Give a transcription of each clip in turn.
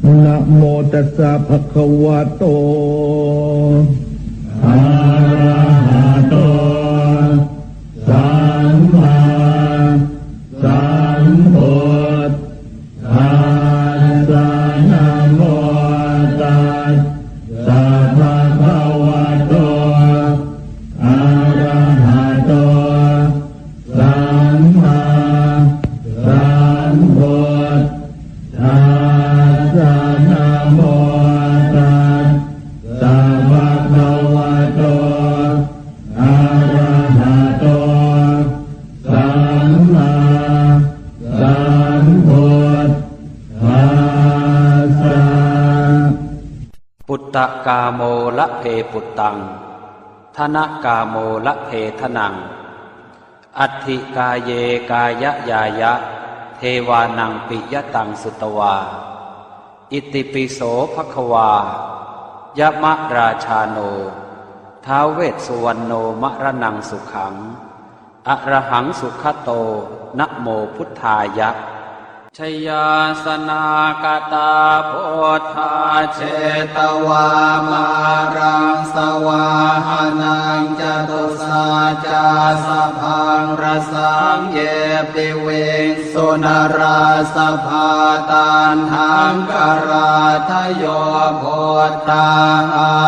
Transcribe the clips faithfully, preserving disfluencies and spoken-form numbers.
Namo tassa bhagavato arahato sammāsambuddhassa. Namo tassa bhagavato arahato sammāsambuddhassa. Namo tassa bhagavato arahato sammāsambuddhassa. Puttakāmo labhe puttaṃ, dhanakāmo labhe dhanaṃ, atthi kāye kāyañāya, devānaṃ piyataṃ sutvā. Itipi so bhagavā yamarājāno ท้าว Vessuvaṇṇo maraṇaṃ sukhaṃ arahaṃ sugato namo buddhāya. Jayāsanāgatā buddhā jetvā māraṃ savāhanaṃ, catusaccāsabhaṃ rasaṃ ye piviṃsu narāsabhā. Taṇhaṅkarādayo buddhā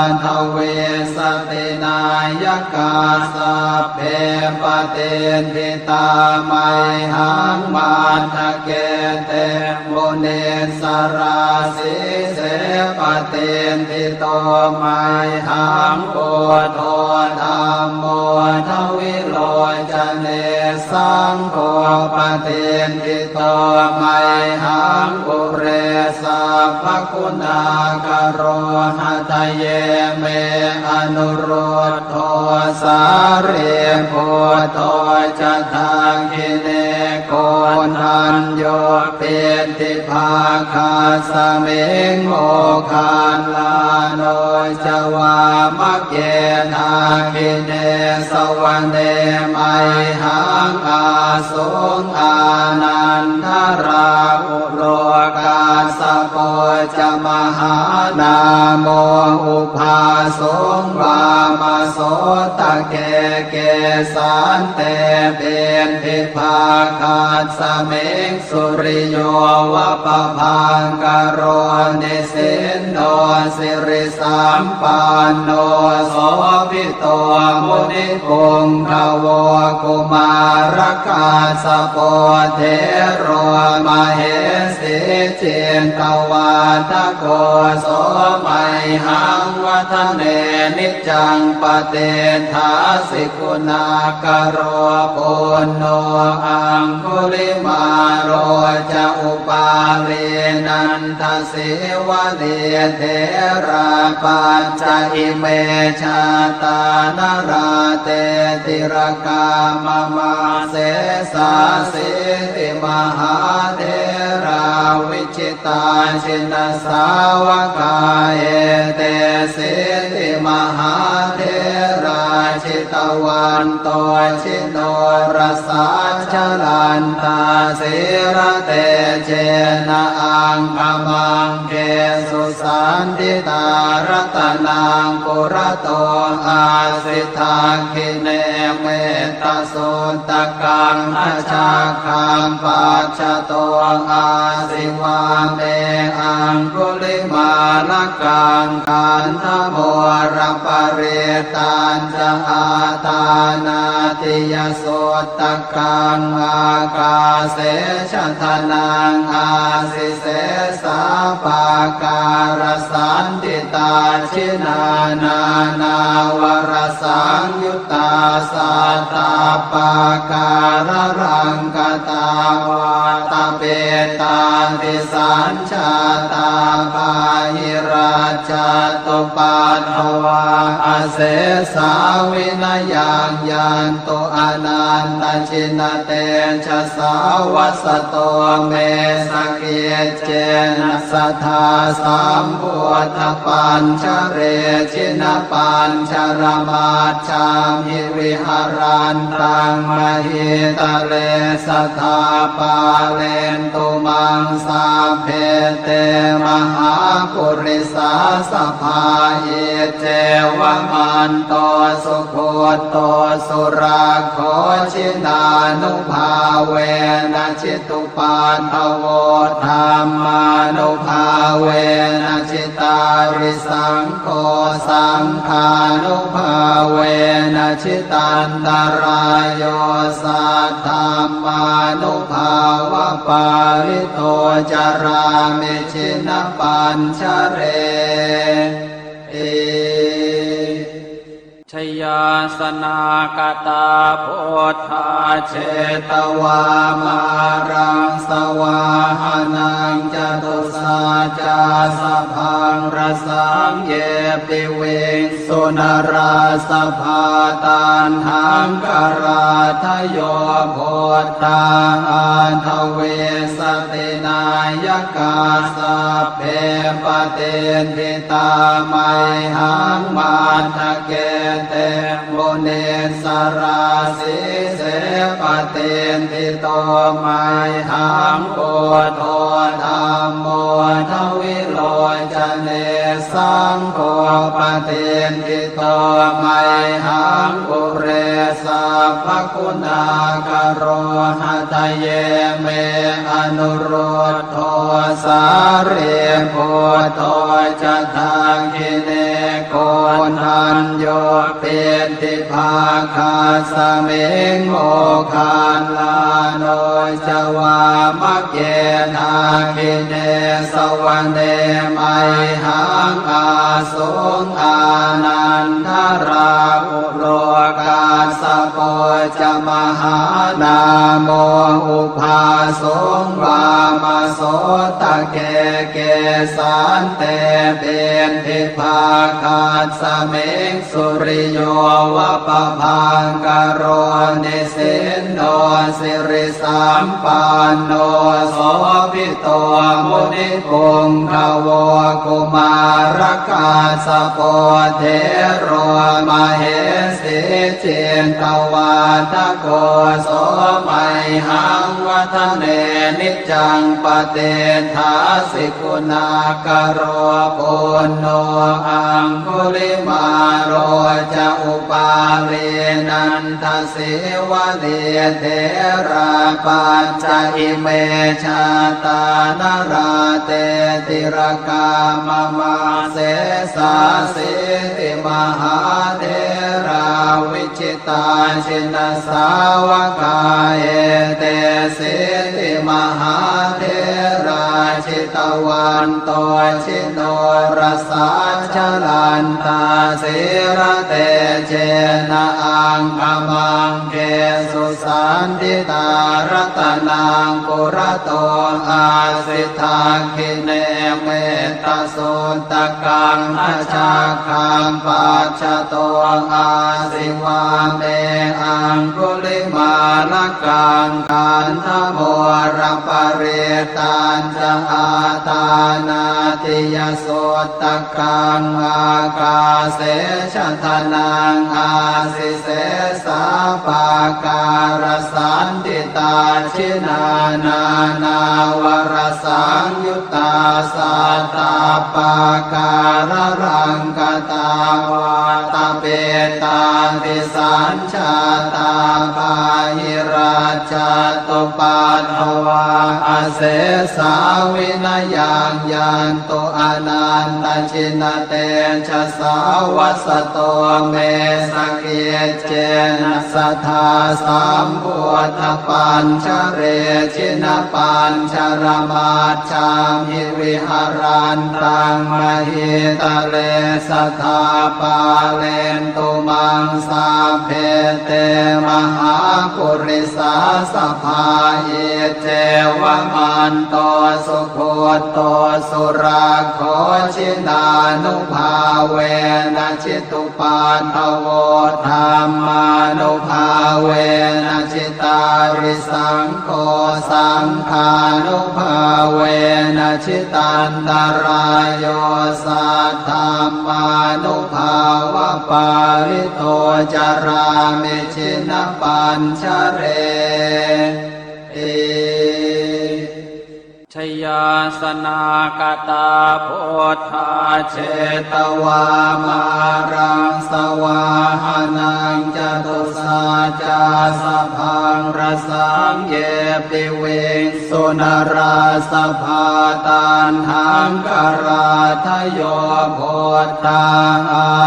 aṭṭhavīsati nāyakā, sabbe patiṭṭhi tā mayhaṃ matthake te munissarā. Sīse patiṭṭhito mayhaṃ buddho dhammo dvilocane, saṅgho patiṭṭhito mayhaṃ ure sabbaguṇākaro. Hadaye me anurud dho sārīputto ca dakkhiṇe, koṇḍañño piṭṭhibhāgasmiṃ moggallāno ca vāmake. Dakkhiṇe savane mayhaṃ āsuṃ ānandarāhu lo, kassapo ca mahānāmo ubhāsuṃ vāmasotake. Kesante piṭṭhibhāgasmiṃ suriyo va pabhaṅkaro, nisinno siri sampanno sobhito munipuṅgavo. Kumārakassapo thero mahesī cittavādako, so mayhaṃ vadane niccaṃ patiṭṭhāsi guṇākaro. Puṇṇo aṅgulimālo ca upālī nanda sīvalī, therā pañca ime jātā nalāṭe tilakā mama. Sesāsīti mahātherā vijitā jinasāvakā, etesīti mahātherā jitavanto ji norasā, jalantā sīlatejena aṅgamaṅgesu saṇṭhitā. Ratanaṃ purato āsi, dakkhiṇe mettasuttakaṃ, dhajaggaṃ pacchato āsi, vāme aṅgulimālakaṃ. Khandhamoraparittañ ca āṭānāṭiyasuttakaṃ, ākāse chadanaṃ āsi, sesā pākārasaṇṭhitā. Jinā nānāvarasaṃyuttā sattappākāralaṅkatā, vātapittādisañ jātā bāhirajjhattupaddavā, asesā vinayaṃ yantu anantajinatejasā. Vasato me sakiccena sadā sambuddhapañjare, jinapañjaramaj jhamhi viharantaṃ mahītale, sadā pālentu maṃ sabbe te mahāpurisāsabhā. Iccevamanto sugutto surakkho jinānubhāvena jitupaddavo dhammānubhāvena jitārisaṅgho saṅghānubhāvena jitantarāyo saddhammānubhāvapālito carāmi jinapañjareti. Jayāsanākatā buddhā jetvā māraṃ savāhanaṃ catusaccāsabhaṃ rasaṃ ye piviṃsu narāsabhā. Taṇhaṅkarādayo buddhā aṭṭhavīsati nāyakā sabbe patiṭṭhi tā mayhaṃ matthake te munissarā. Sīse patiṭṭhito mayhaṃ buddho dhammo dvilocane saṅgho patiṭṭhito mayhaṃ ure sabbaguṇākaro. Hadaye me anurud dho sārīputto ca dakkhiṇe koṇḍañño piṭṭhibhāgasmiṃ moggallāno ca vāmake. Dakkhiṇe savane mayhaṃ āsuṃ ānandarāhu lo kassapo ca mahānāmo ubhāsuṃ vāmasotake. Kesante piṭṭhibhāgasmiṃ suriyo va pabhaṅkaro nisinno siri sampanno sobhito munipuṅgavo. Kumārakassapo thero mahesī cittavādako so mayhaṃ vadane niccaṃ patiṭṭhāsi guṇākaro. Puṇṇo aṅgulimālo ca upālī nanda sīvalī therā pañca ime jātā nalāṭe tilakā mama. Sesāsīti mahātherā vijitā jinasāvakā etesīti mahātherā jitavanto jinorasā jalantā sīlatejena aṅgamaṅ gesu saṇṭhitā. Ratanaṃ purato āsi dakkhiṇe mettasuttakaṃ dhajaggaṃ pacchato āsi vāme aṅgulimālakaṃ. Khandhamoraparittañca āṭānāṭiyasutta kaṃ ākāse chadanaṃ āsi sesā pākārasaṇṭhitā. Jinā nānāvarasaṃyuttā sattappākāralaṅkatā vātapittādisañ jātā bāhirajjhattupaddavā asesā vinayaṃ yantu anantajinatejasā. Vasato me sakiccena sadā sambuddhapañjare jinapañjaramaj jhamhi viharantaṃ mahītale sadā pālentu maṃ sabbe te mahāpurisāsabhā. Iccevamanto sugutto surakkho jinānubhāvena jitu paddavo dhammānubhāvena jitārisaṅgho saṅghānubhāvena jitantarāyo saddhammānubhāvapālito carāmi jinapañjareti. Jayāsanāgatā buddhā jetvā māraṃ savāhanaṃ catusaccāsabhaṃ rasaṃ ye piviṃsu narāsabhā. Taṇhaṅkarādayo buddhā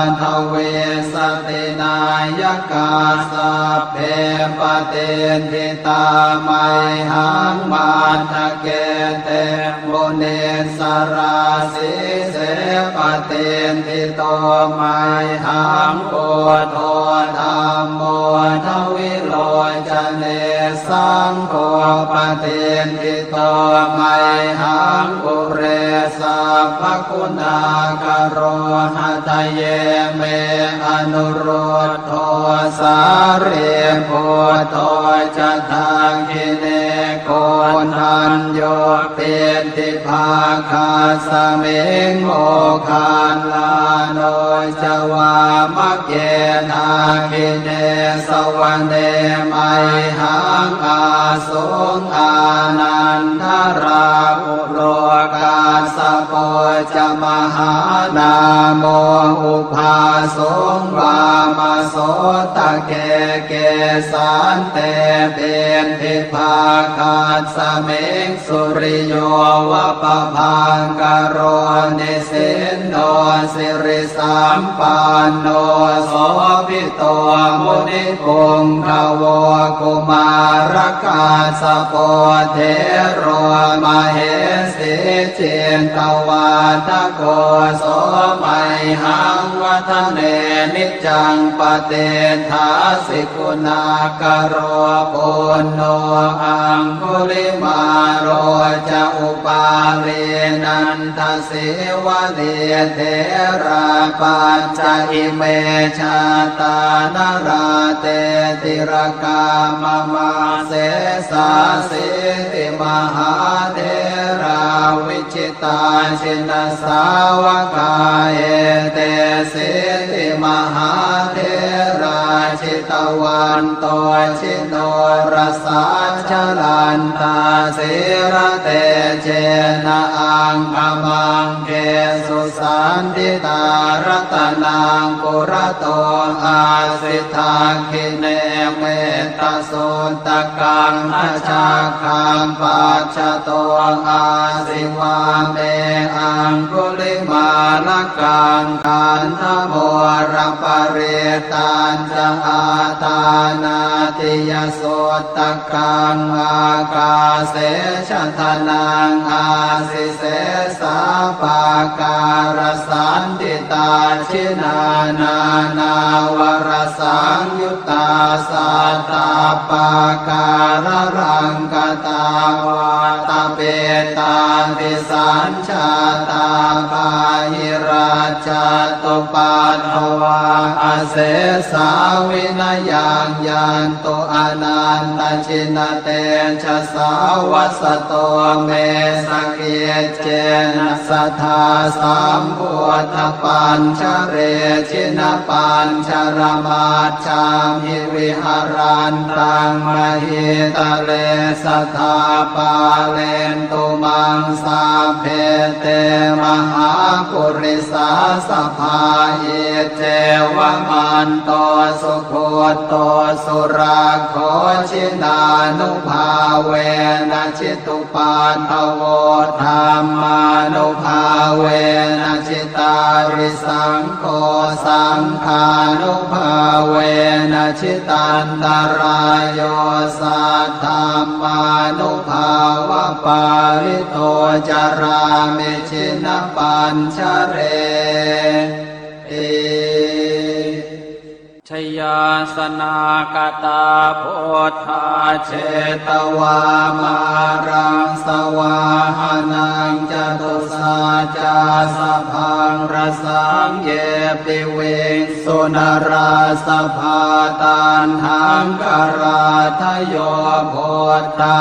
aṭṭhavīsati nāyakā sabbe patiṭṭhi tā mayhaṃ matthake te munissarā. Sīse patiṭṭhito mayhaṃ buddho dhammo dvilocane saṅgho patiṭṭhito mayhaṃ ure sabbaguṇākaro. Hadaye me anurud dho sārīputto ca dakkhiṇe koṇḍañño piṭṭhibhāgasmiṃ moggallāno ca vāmake. Dakkhiṇe savane mayhaṃ ā suṃ ānandarāhulo kassapo ca mahānāmo ubhāsuṃ vāmasotake. Kesante piṭṭhibhāgasmiṃ suriyo va pabhaṅkaro nisinno siri sampanno sobhito munipuṅgavo. Kumārakassapo thero mahesī cittavādako so mayhaṃ vadane niccaṃ patiṭṭhāsi guṇākaro. Puṇṇo aṅgulimālo ca upālī nanda sīvalī therā pañca ime jātā nalāṭe tilakā mama. Sesāsīti mahātherā vijitā jinasāvakā etesīti mahātherā jitavanto ji norasā jalantā sīlatejena aṅgamaṅgesu saṇṭhitā. Ratanaṃ purato āsi dakkhiṇe mettasuttakaṃ dhajaggaṃ pacchato āsi vāme aṅgulimālakaṃ. Khandhamoraparittañ ca āṭānāṭiyasuttakaṃ ākāse chadanaṃ āsi sesā pākārasaṇṭhitā. Jinā nānāvarasaṃyuttā sattappākāralaṅkatā vātapittādisañ jātā bāhirajjhattupaddavā asesā vinayaṃ yantu anantajinatejasā. Vasato me sakiccena sadā sambuddhapañjare jinapañjaramaj jhamhi viharantaṃ mahītale sadā pālentu maṃ sabbe te mahāpurisāsabhā. Iccevamanto sugutto surakkho jinānubhāvena jitu paddavo dhammānubhāvena jitārisaṅgho saṅghānubhāvena jitantarāyo saddhammānubhāvapālito carāmi jinapañjareti. Jayāsanāgatā buddhā jetvā māraṃ savāhanaṃ catusaccāsabhaṃ rasaṃ ye piviṃsu narāsabhā. Taṇhaṅkarādayo buddhā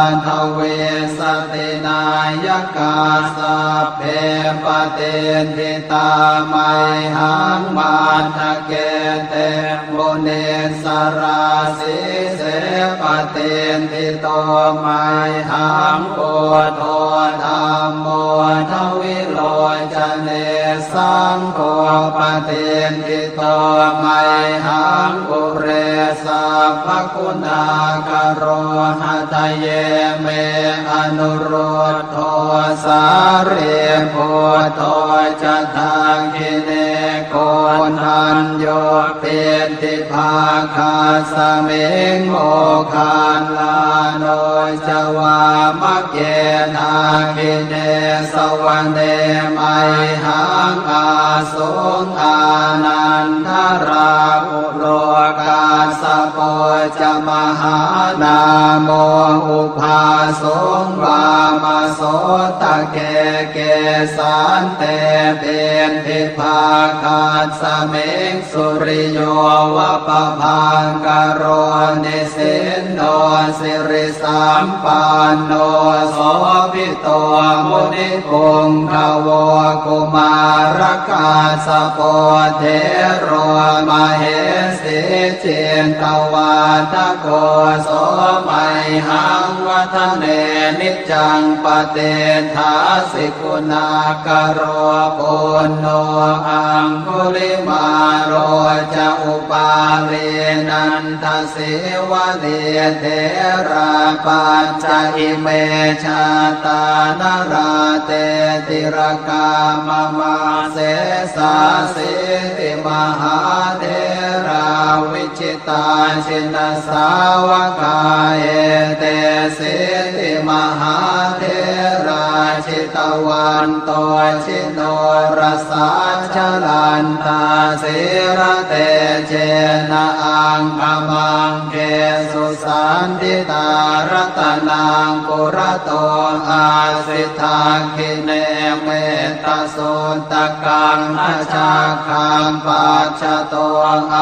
aṭṭhavīsati nāyakā, sabbe patiṭṭhi tā mayhaṃ matthake te munissarā. Sīse patiṭṭhito mayhaṃ buddho dhammo dvilocane, saṅgho patiṭṭhito mayhaṃ ure sabbaguṇākaro. Hadaye me anurud dho sārīputto ca dakkhiṇe, koṇḍañño piṭṭhibhāgasmiṃ moggallāno ca vāmake. Dakkhiṇe savane mayhaṃ āsuṃ ānandarāhu lo, kassapo ca mahānāmo ubhāsuṃ vāmasotake. Kesante piṭṭhibhāgasmiṃ suriyo va pabhaṅkaro, nisinno siri sampanno sobhito munipuṅgavo. Kumārakassapo thero mahesī cittavādako, so mayhaṃ vadane niccaṃ patiṭṭhāsi guṇākaro. Puṇṇo aṅgulimālo ca upālī nanda sīvalī, therā pañca ime jātā nalāṭe tilakā mama. Sesāsīti mahātherā vijitā jinasāvakā, etesīti mahātherā jitavanto ji norasā, jalantā sīlatejena aṅgamaṅgesu saṇṭhitā. Ratanaṃ purato āsi dakkhiṇe mettasuttakaṃ, dhajaggaṃ pacchato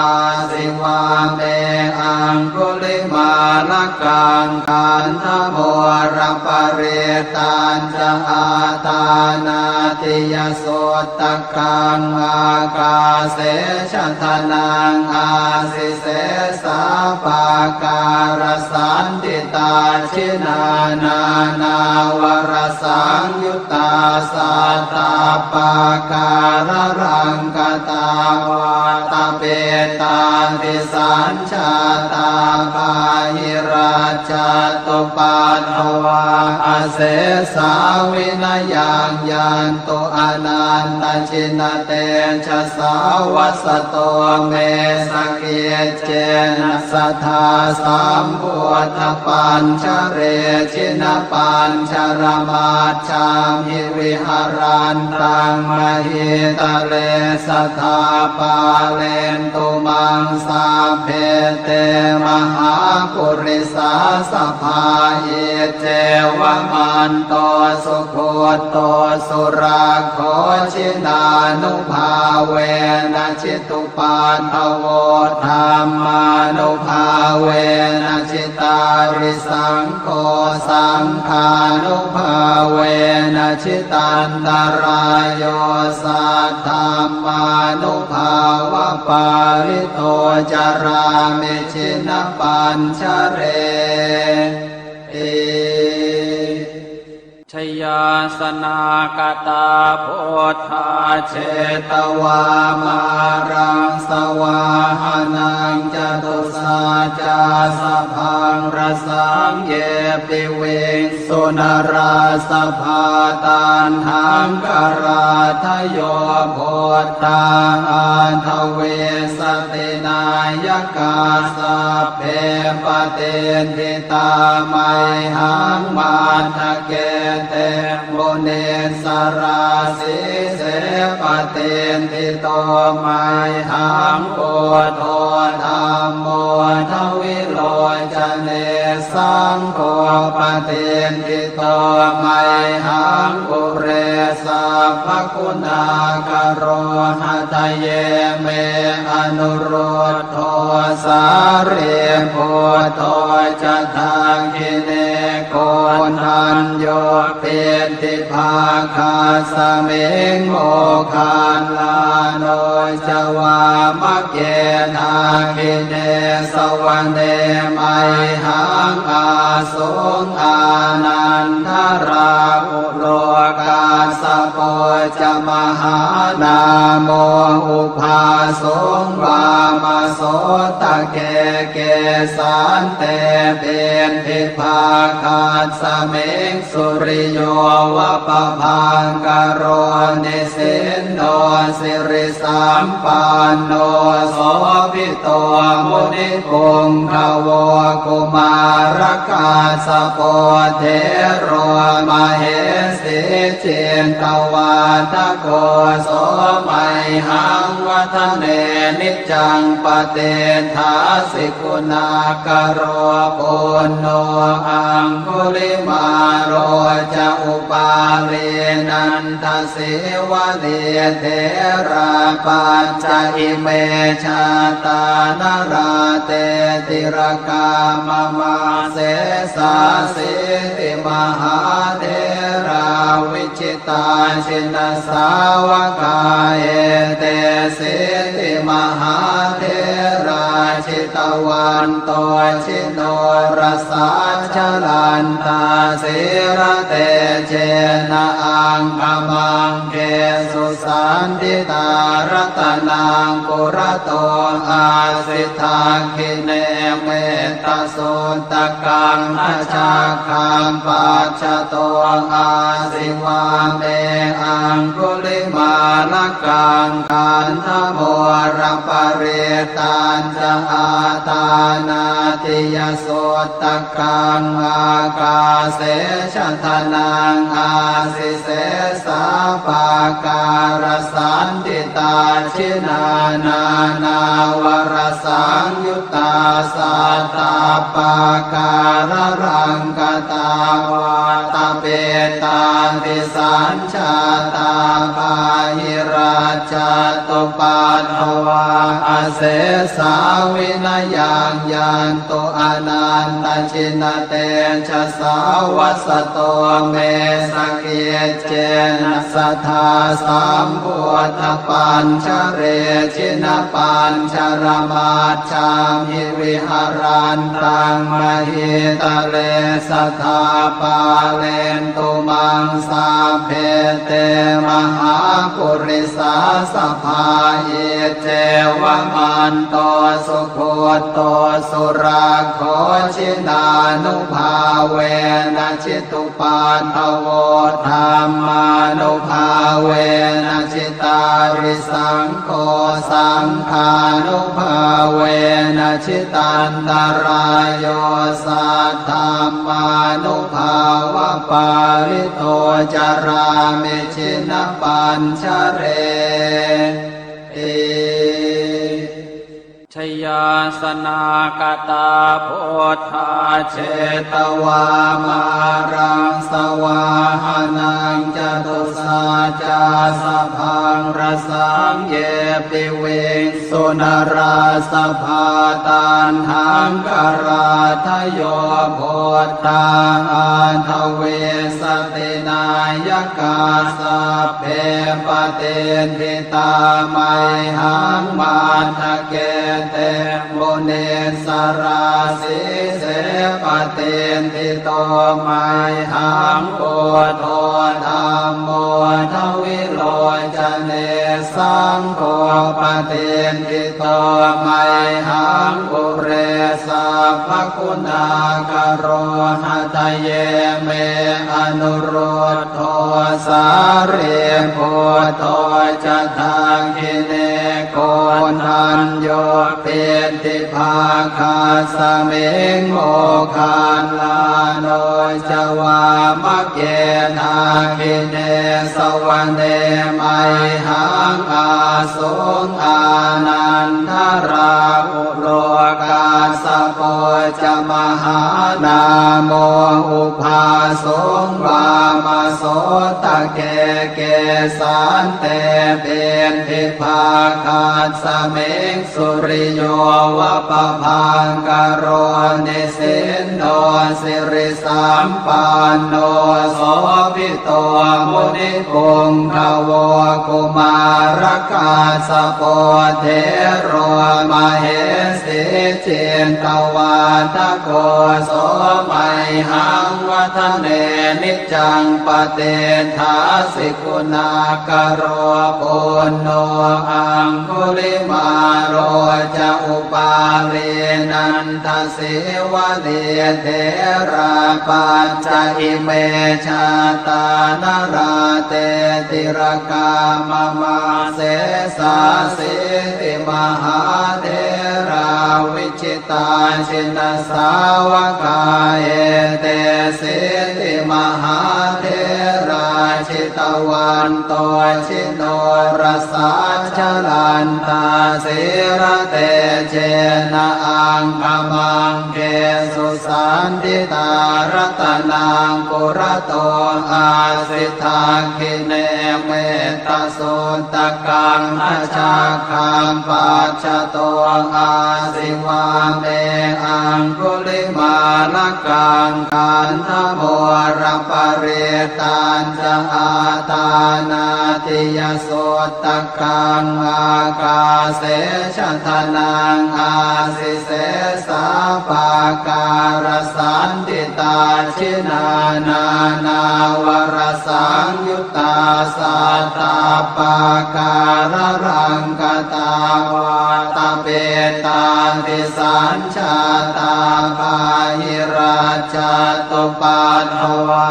āsi vāme aṅgulimālakaṃ. Khandhamoraparittañ ca āṭānāṭiyasuttakaṃ, ākāse chadanaṃ āsi sesā pākārasaṇṭhitā. Jinā nānāvarasaṃyuttā sattappākāralaṅkatā, vātapittādisañ jātā bāhirajjhattupaddavā, asesā vinayaṃ yantu anantajinatejasā. Vasato me sakiccena sadā sambuddhapañjare, jinapañjaramaj jhamhi viharantaṃ mahītale, sadā pālentu maṃ sabbe te mahāpurisāsabhā. Iccevamanto sugutto surakkho, jinānubhāvena jitu paddavo, dhammānubhāvena jitārisaṅgho, saṅghānubhāvena jitantarāyo, saddhammānubhāvapālito carāmi jinapañjareti. Jayāsanākatā buddhā jetvā māraṃ savāhanaṃ, catusaccāsabhaṃ rasaṃ ye piviṃsu narāsabhā. Taṇhaṅkarādayo buddhā aṭṭhavīsati nāyakā, sabbe patiṭṭhi tā mayhaṃ matthake te munissarā. Sīse patiṭṭhito mayhaṃ buddho dhammo dvilocane, saṅgho patiṭṭhito mayhaṃ ure sa sabbaguṇākaro. Hadaye me anuruddho sārīputto ca dakkhiṇe, koṇḍañño piṭṭhibhāgasmiṃ moggallāno ca vāmake. Dakkhiṇe savane mayhaṃ ā suṃ ānandarāhulo, kassapo ca mahānāmo ubhāsuṃ vāmasotake. Kesante piṭṭhibhāgasmiṃ suriyo va pabhaṅkaro, nisinno sirisampanno sobhi to munipuṅgavo. Kumārakassapo thero mahesī cittavādako, so mayhaṃ vadane niccaṃ patiṭṭhāsi guṇākaro. Puṇṇo aṅgulimālo ca upālī nanda sīvalī, therā pañca ime jātā nalāṭe tilakā mama. Sesāsīti mahātherā vijitā jinasāvakā, etesīti mahātherā jitavanto ji norasā, jalantā sīlatejena aṅgamaṅgesu saṇṭhitā. Ratanaṃ purato āsi dakkhiṇe mettasuttakaṃ, dhajaggaṃ pacchato āsi vāme aṅgulimālakaṃ. Khandhamoraparittañ ca āṭānāṭiyasuttakaṃ, ākāse chadanaṃ āsi sesā pākārasaṇṭhitā. Jinā nānāvarasaṃyuttā sattappākāralaṅkatā, vātapittādisañ jātā bāhirajjhattupaddavā, asesā vinayaṃ yantu anantajinatejasā. Vasato me sakiccena sadā sambuddhapañjare, jinapañjaramaj jhamhi viharantaṃ mahītale, sadā pālentu maṃ sabbe te mahāpurisāsabhā. Iccevamanto sugutto surakkho, jinānubhāvena jitu paddavo, dhammānubhāvena jitārisaṅgho, saṅghānubhāvena jitantarāyo, saddhammānubhāvapālito carāmi jinapañjareti. Jayāsanākatā buddhā jetvā māraṃ savāhanaṃ, catusaccāsabhaṃ rasaṃ ye piviṃsu narāsabhā. Taṇhaṅkarādayo buddhā aṭṭhavīsati nāyakā, sabbe patiṭṭhi tā mayhaṃ matthake te munissarā. Sīse patiṭṭhito mayhaṃ buddho dhammo dvilocane, saṅgho patiṭṭhito mayhaṃ ure sabbaguṇākaro. Hadaye me anurud dho sārīputto ca dakkhiṇe, koṇḍañño piṭṭhibhāgasmiṃ moggallāno ca vāmake. Dakkhiṇe savane mayhaṃ ā suṃ ānandarāhulo, kassapo ca mahānāmo ubhāsuṃ vāmasotake. Kesante piṭṭhibhāgasmiṃ suriyo va pabhaṅkaro, nisinno sirisampanno sobhi to munipuṅgavo. Kumārakassapo thero mahesī cittavādako, so mayhaṃ vadane niccaṃ patiṭṭhāsi guṇākaro. Puṇṇo aṅgulimālo ca upālī nanda sīvalī, therā pañca ime jātā nalāṭe tilakā mama. Sesāsīti mahātherā vijitā jinasāvakā, etesīti mahātherā jitavanto ji norasā, jalantā sīlatejena aṅgamaṅgesu saṇṭhitā. Ratanaṃ purato āsi, dakkhiṇe mettasuttakaṃ, dhajaggaṃ pacchato āsi, vāme aṅgulimālakaṃ. Khandhamoraparittañ ca āṭānāṭiyasuttakaṃ, ākāse chadanaṃ āsi, sesā pākārasaṇṭhitā. Jinā nānāvarasaṃyuttā sattappākāralaṅkatā, vātapittādisañ jātā bāhirajjhattupaddavā,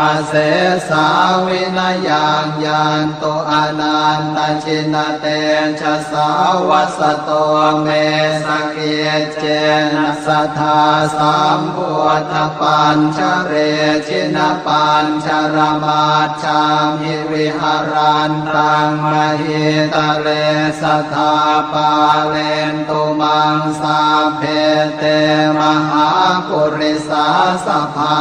asesā vinayaṃ yantu anantajinatejasā. Vasato me sakiccena sadā sambuddhapañjare, jinapañjaramaj jhamhi viharantaṃ mahītale, sadā pālentu maṃ sabbe te mahāpurisāsabhā.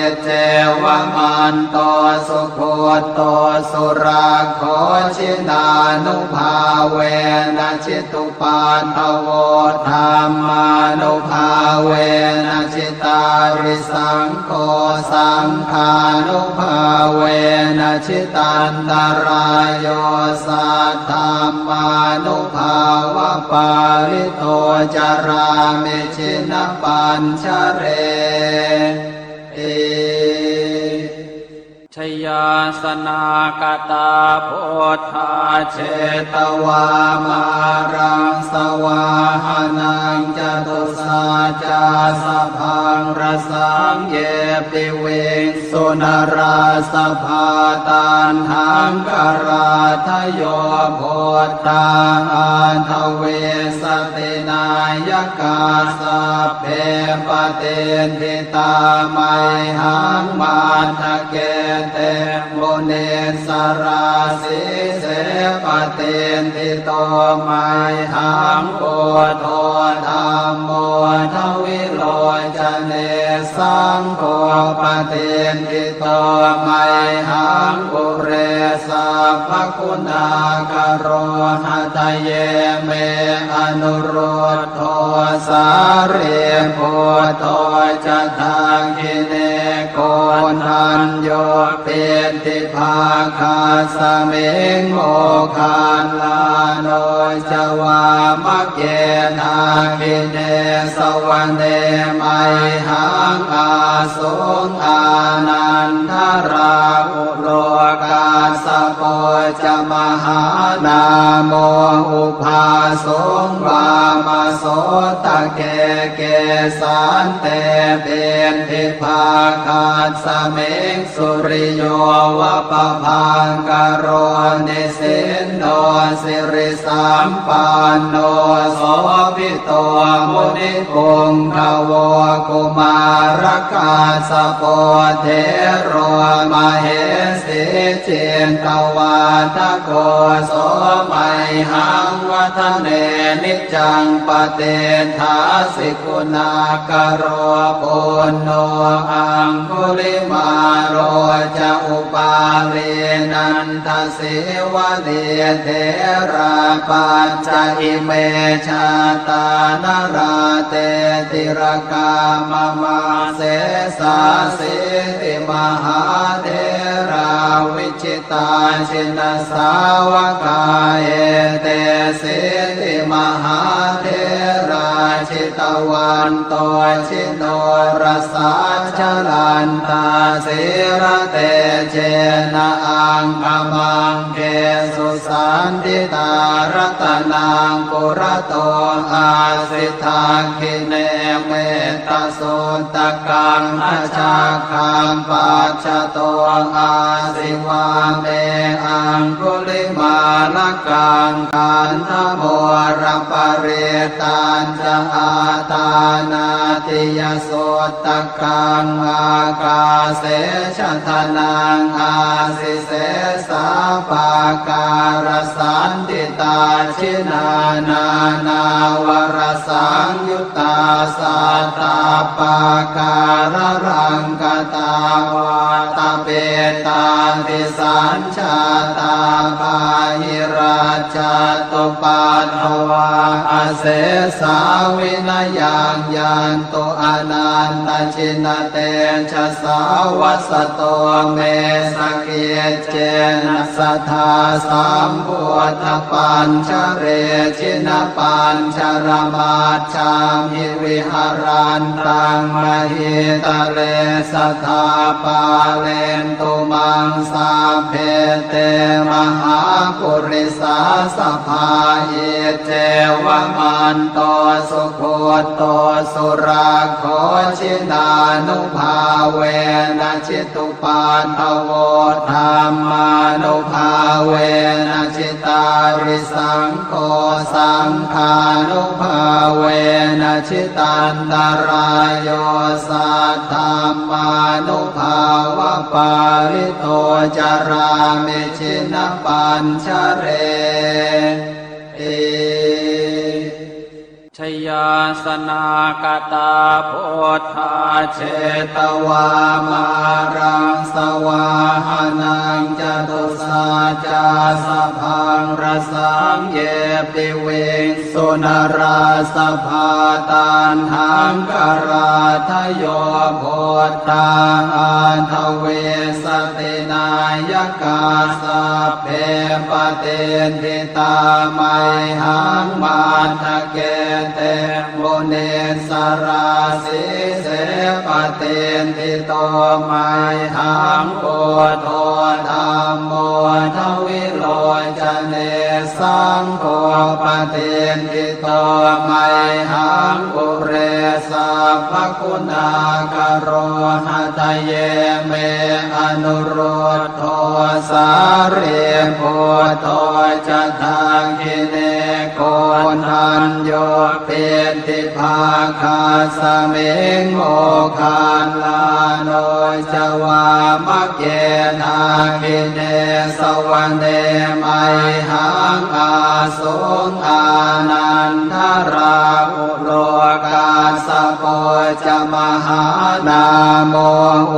Iccevamanto sugutto surakkho, jinānubhāvena jitu paddavo, dhammānubhāvena jitārisaṅgho, saṅghānubhāvena jitantarāyo, saddhammānubhāvapālito carāmi jinapañjareti. Jayāsanākatā buddhā jetvā māraṃ savāhanaṃ, catusaccāsabhaṃ rasaṃ ye piviṃsu narāsabhā. Taṇhaṅkarādayo buddhā aṭṭhavīsati nāyakā, sabbe patiṭṭhi tā mayhaṃ matthake te munissarā. Sīse patiṭṭhito mayhaṃ buddho dhammo dvilocane, saṅgho patiṭṭhito mayhaṃ ure sabbaguṇākaro. Hadaye me anurud dho sārīputto ca dakkhiṇe, koṇḍañño piṭṭhibhāgasmiṃ moggallāno ca vāmake. Dakkhiṇe savane mayhaṃ ā suṃ ānandarāhulo, kassapo ca mahānāmo ubhāsuṃ vāmasotake. Kesante piṭṭhibhāgasmiṃ suriyo va pabhaṅkaro, nisinno sirisampanno sobhi to munipuṅgavo. Kumārakassapo thero mahesī cittavā Atha kho so mayhaṃ vadane niccaṃ patiṭṭhāsi guṇākaro. Puṇṇo aṅgulimālo ca upālī nandasīvalī therā pañca ime jātā nalāṭe tilakā mama. Sesāsīti mahātherā viji tā jinasāvakā etesīti mahātherā jitavanto jinorasā jalantā sīlatejena aṅgamaṅgesu saṇṭhitā. Ratanaṃ purato āsi dakkhiṇe metta suttakaṃ dhajaggaṃ pacchato āsi vāme aṅgulimālakaṃ. Khandhamoraparittañca āṭānāṭiyasuttakaṃ ākāse chadanaṃ āsi sesā pākārasaṇṭhitā. Jinā nānāvarasaṃyu ttā sattappākāralaṅkatā vātapittādisañjātā bāhirajjhattupaddavā asesā vinayaṃ yantu anantajinatejasā. Vasato me sakic cena sadā sambuddhapañjare jinapañjaramajjhamhi viharantaṃ mahītale sadā pālentu maṃ sabbe te mahāpurisāsabhā. Iccevamanto sugutto surakkho jinānubhāvena jitu paddavo dhammānubhāvena jitārisaṅgho saṅghānubhāvena jitantarāyo saddhammānubhāvapālito carāmi jinapañjareti. Jayāsanākatā buddhā jetvā māraṃ savāhanaṃ catusaccāsabhaṃ rasaṃ ye piviṃsu narāsabhā. Taṇhaṅkarādayo buddhā aṭṭhavīsati nāyakā sabbe patiṭṭhi tā mayhaṃ matthake te munissarā. Sīse patiṭṭhito mayhaṃ buddho dhammo dvilocane saṅgho patiṭṭhito mayhaṃ ure sabbaguṇākaro. Hadaye me anurud dho sārīputto ca dakkhiṇe koṇḍañño piṭṭhibhāgasmiṃ moggallāno ca vāmake. Dakkhiṇe savane mayhaṃ āsuṃ ānandarāhu lo kassapo ca mahānāmo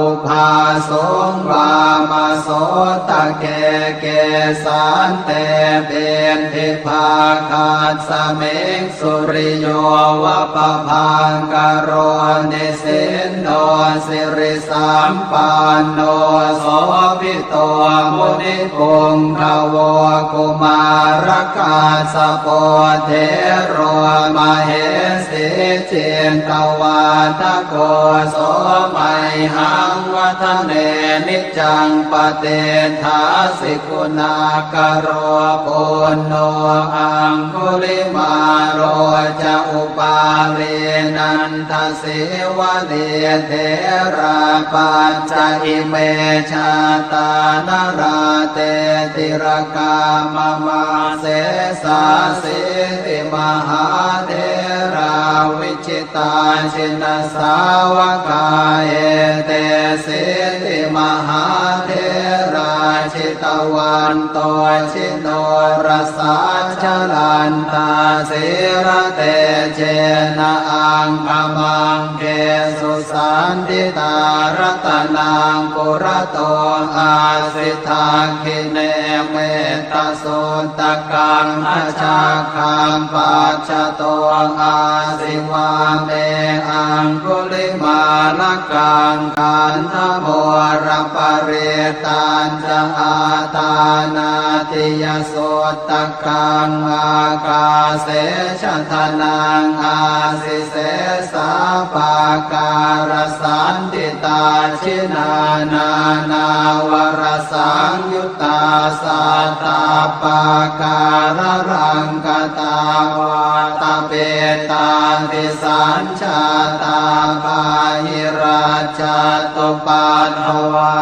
ubhāsuṃ vāmasotake. Kesante piṭṭhibhāgasmiṃ suriyo va pabhaṅkaro nisinno siri sampanno sobhito munipuṅgavo. Kumārakassapo thero mahesī cittavādako so mayhaṃ vadane niccaṃ patiṭṭhāsi guṇākaro. Puṇṇo aṅgulimālo ca upālī nanda sīvalī therā pañca ime jātā nalāṭe tilakā mama. Sesāsīti mahātherā vijitā jinasāvakā etesīti mahātherā jitavanto jinorasā, jalantā sīlatejena aṅgamaṅgesu saṇṭhitā. Ratanaṃ purato āsi, dakkhiṇe mettasuttakaṃ, dhajaggaṃ pacchato āsi, vāme aṅgulimālakaṃ. Khandhamoraparittañca, āṭānāṭiyasuttakaṃ, ākāse chadanaṃ āsi, sesā pākārasaṇṭhitā. Jinā nānāvarasaṃyuttā, sattappākāralaṅkatā, vātapittādisañ jātā, bāhirajjhattupaddavā,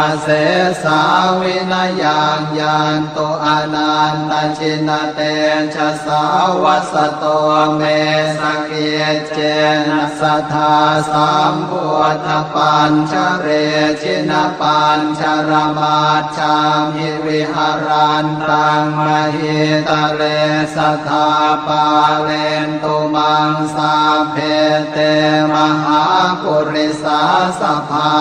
asesā vinayaṃ yantu, anantajinatejasā. Vasato me sakiccena, sadā sambuddhapañjare, jinapañjaramaj jhamhi, viharantaṃ mahītale, sadā pālentu maṃ sabbe, te mahāpurisāsabhā.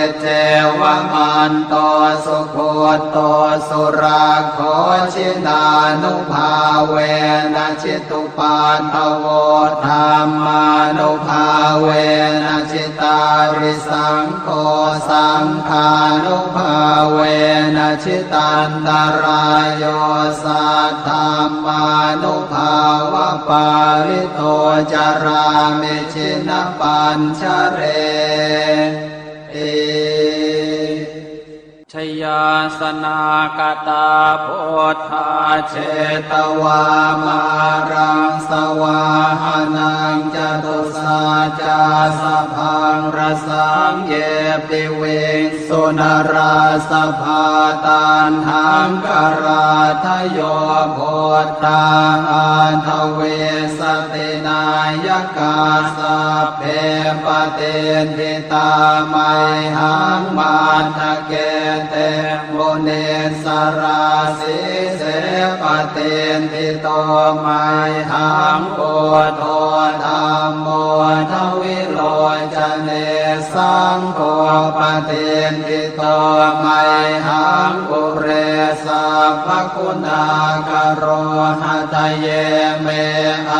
Iccevamanto sugutto surakkho, jinānubhāvena jitu paddavo, dhammānubhāvena jitārisaṅgho, saṅghānubhāvena jitantarāyo, saddhammānubhāvapālito carāmi jinapañjareti. Jayāsanāgatā buddhā jetvā māraṃ savāhanaṃ, catusaccāsabhaṃ rasaṃ ye piviṃsu narāsabhā. Taṇhaṅkarādayo buddhā aṭṭhavīsati nāyakā, sabbe patiṭṭhi tā mayhaṃ matthake te munissarā. Sīse patiṭṭhito mayhaṃ buddho dhammo dvilocane, saṅgho patiṭṭhito mayhaṃ ure sabbaguṇākaro. Hadaye me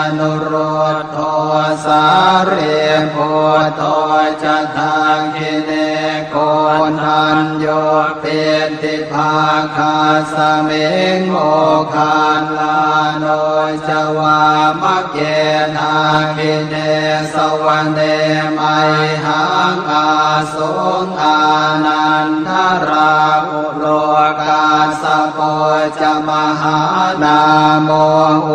anurud dho sārīputto ca dakkhiṇe, koṇḍañño piṭṭhibhāgasmiṃ moggallāno ca vāmake. Dakkhiṇe savane mayhaṃ āsuṃ ānandarāhu lo, kassapo ca mahānāmo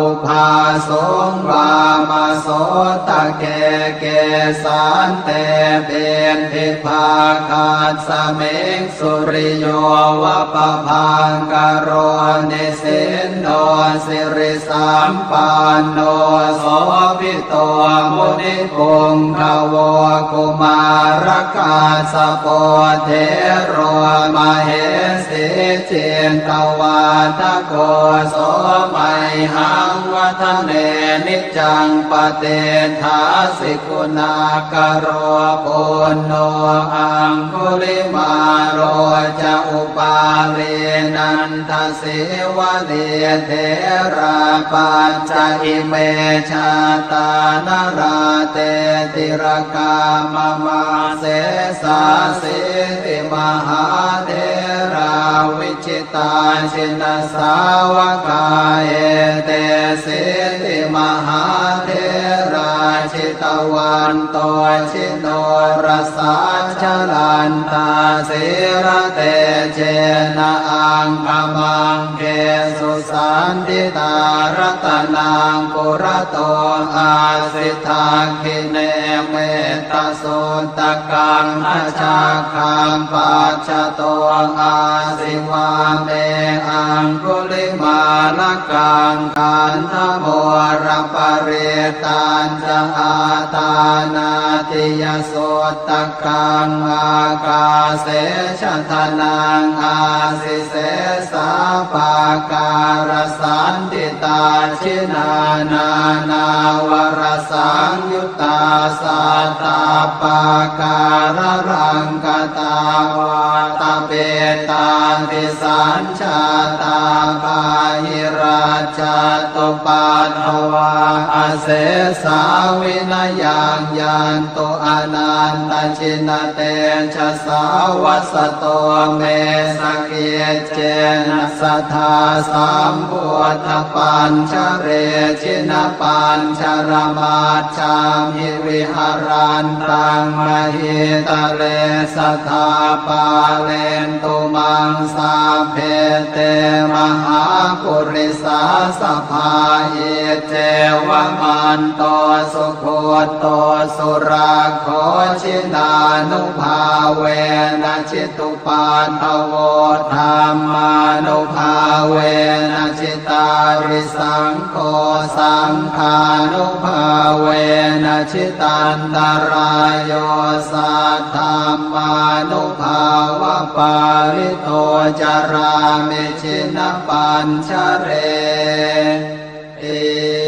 ubhāsuṃ vāmasotake. Kesante piṭṭhibhāgasmiṃ suriyo va pabhaṅkaro, nisinno siri sampanno sobhito munipuṅgavo. Kumārakassapo thero mahesī cittavādako, so mayhaṃ vadane niccaṃ patiṭṭhāsi guṇākaro. Puṇṇo aṅgulimālo ca upālī nanda sīvalī, therā pañca ime jātā nalāṭe tilakā mama. Sesāsīti mahātherā vijitā jinasāvakā, etesīti mahātherā jitavanto jinorasā, jalantā sīlatejena aṅgamaṅgesu Saṇṭhitā. Ratanaṃ purato āsi dakkhiṇe mettasuttakaṃ, dhajaggaṃ pacchato āsi vāme aṅgulimālakaṃ. Khandhamoraparittañca āṭānāṭiyasutta kaṃ, ākāse chadanaṃ āsi sesā pākārasaṇṭhitā. Jinā nānāvarasaṃyuttā sattappākāralaṅkatā, vātapittādisañ jātā bāhirajjhattupaddavā, asesā vinayaṃ yantu anantajinatejasā. Vasato me sakiccena sadā sambuddhapañjare, jinapañjaramaj jhamhi viharantaṃ mahītale, sadā pālentu maṃ sabbe te mahāpurisāsabhā. Iccevamanto sugutto surakkho, jinānubhāvena jitu paddavo, dhammānubhāvena jitārisaṅgho, saṅghānubhāvena jitantarāyo, saddhammānubhāvapālito carāmi jinapañjareti.